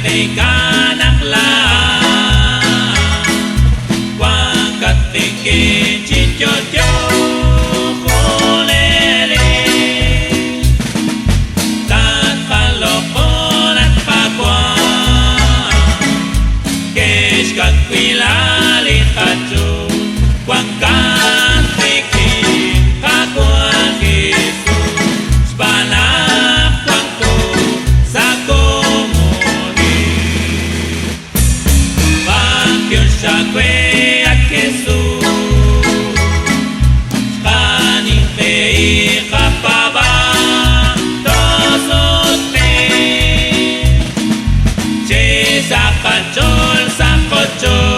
Qeek'a naq laa'at wankat qik'in chi yo'yo junelik. Tatqaloq'on, at Qaawa', Ke'xkawila li qach'ool, wankat qik'in, Qaawa' Jesus, xb'aan naq wanko sa' komonil. B'antiox aawe, at Jesus, xb'aan ninq'ehi qapaab'aal toosutq'iiq chi sa' qach'ool sa' qochoch.